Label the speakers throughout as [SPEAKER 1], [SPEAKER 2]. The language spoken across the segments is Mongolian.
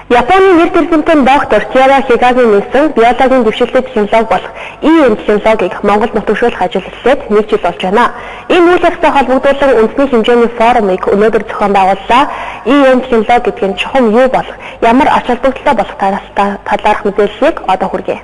[SPEAKER 1] Японы нэр тэргумтэн доктор Тиара Хигагийн нээсэн биологийн дэвшилтэй технологи болох EM технологиг Монголд нутагшуулах ажил эхлээд нэг жил болж байна. Энэ үйл явцтай холбогдуулан үндэсний хэмжээний форумыг өнөөдөр зохион байгууллаа. EM технологи гэдэг нь чухам юу болох, ямар ач холбогдолтой болох талаарх мэдээллийг одоо хүргэе.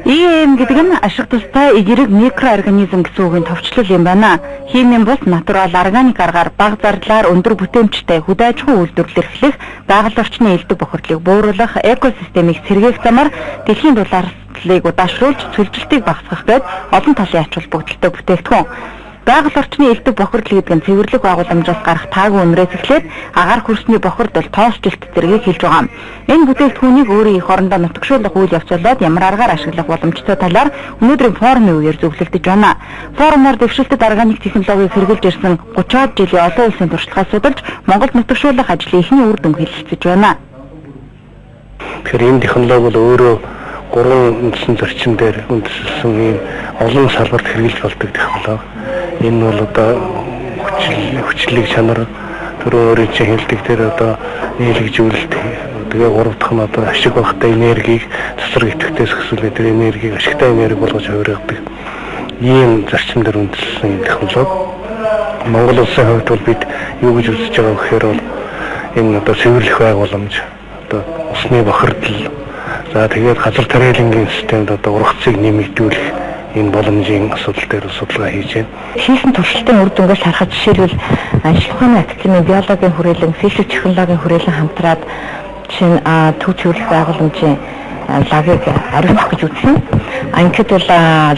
[SPEAKER 2] EM гэдэг нь ашиг тустай эерэг микроорганизм гэсэн үгийн товчлол юм байна. Химийн бус натурал органик аргаар бага зардлаар өндөр бүтээмжтэй хөдөө аж ахуйн үйлдвэрлэл эрхлэх, байгаль орчны элдв бохирдлыг бууруулах, экосистемийг сэргээх замаар дэлхийн дулаарслыг удаашруулж цөлжилтийг багасгах гээд олон талын ач холбогдолтой бүтээгдэхүүн. Байгаль орчны элдв бохирдол гэдэг нь цэвэрлэх байгууламжаас гарах таагүй үнрээс эхлээд агаар хөрсний бохирдол, тоосжилт зэргийг хэлж байгаа. Энэ бүтээгдэхүүнийг өөрийн эх орондоо нутагшуулах үйл явц болоод ямар аргаар ашиглах боломжтой талаар өнөөдрийн форумын үеэр зөвлөлдөж байна. Форумоор дэвшилтэт органик технологиг хэрэглэж ирсэн 30-аад жилийн олон улсын туршлагаас судалж Монголд нутагшуулах ажлын эхний үр дүн хэлэлцэж байна.
[SPEAKER 3] Тэгэхээр энэ технологи бол өөрөө гурван үндсэн зарчим дээр үндэслэсэн ийм олон салбарт хэрэглэж болдог технологи. Энэ бол одоо хүчлэг чанар түрүү өөрийн чинь хэлдэг тэр одоо нийлэгжүүлэлт, тэгээ гурав дахь нь одоо ашиг багтай энергийг цацраг идэвхтэй зөксүүлээ тэр энергийг ашигтай энерги болгож хувиргадаг ийм зарчим дээр үндэслэсэн юм технологи. Монгол улсын хувьд бол бид юу гэж үзэж байгаа гэхээр бол энэ одоо цэвэрлэх байгууламж, одоо усны бохирдол, за тэгээд газар тариалангийн системд одоо ургацыг нэмэгдүүлэх энэ боломжийн асуудал дээр судалгаа хийж байна.
[SPEAKER 4] Хийсэн туршилтын үр дүнгээс харахад жишээлбэл Шинжлэх ухааны академийн биологийн хүрээлэн, физик технологийн хүрээлэн хамтраад жишээ нь төв цэвэрлэх байгууламжийн лагийг ариутгах гэж үзсэн. Ингээд бол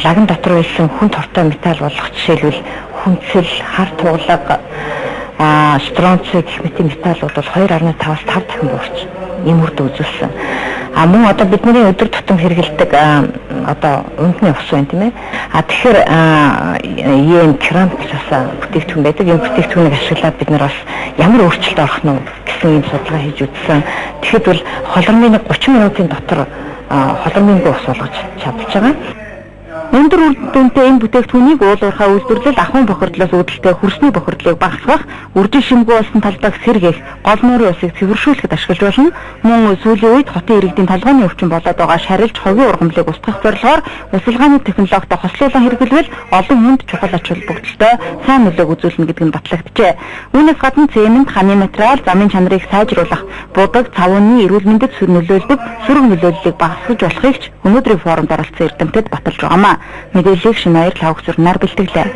[SPEAKER 4] лаган дотор байсан хүн тортой металл болох жишээлбэл хүнцэл, хар туглага, стронций гэх мэт металлууд бол 2.5-аас 5 дахин буурч ийм үр дүн үзүүлсэн. А мөн одоо бидний өдөр тутам хэрэглэдэг одоо ундны ус байна тийм ээ. А тэгэхээр EM керамик бас бүтээгдэхүүн байдаг. Энэ бүтээгдэхүүнийг ашиглаад бид нар бас ямар өөрчлөлт орох нь гэсэн ийм судалгаа хийж үзсэн. Тэгэхэд бол холормын 30 минутын дотор холормынгүй ус болгож чадж байгаа.
[SPEAKER 2] Өндөр үр дүнтэй энэ бүтээгдэхүүнийг уул уурхай үйлдвэрлэл, ахуйн бохирдлоос үүдэлтэй хөрсний бохирдлыг багасгах, үржил шимгүй болсон талбайг сэргээх, гол нуурын усыг цэвэршүүлэхэд ашиглаж болно. Мөн сүүлийн үед хотын иргэдийн толгойн өвчин болоод байгаа шарилж хогийн ургамлыг устгах зорилгоор усалгааны технологитой хослуулан хэрэглэвэл олон хүнд чухал ач холбогдолтой сайн нөлөөг үзүүлнэ гэдэг нь батлагджээ. Үүнээс гадна цемент, ханы материал, замын чанарыг сайжруулах, будаг, цавууны эрүүл мэндэд нөлөөлдөг сөрөг нөлөөллийг багасгаж болохыг ч өнөөдрийн форумд оролцсон эрдэмтэд баталж байгаамаа. Мэдээллийг Шинэ Баяр Лавг зурнаар бэлтгэлээ.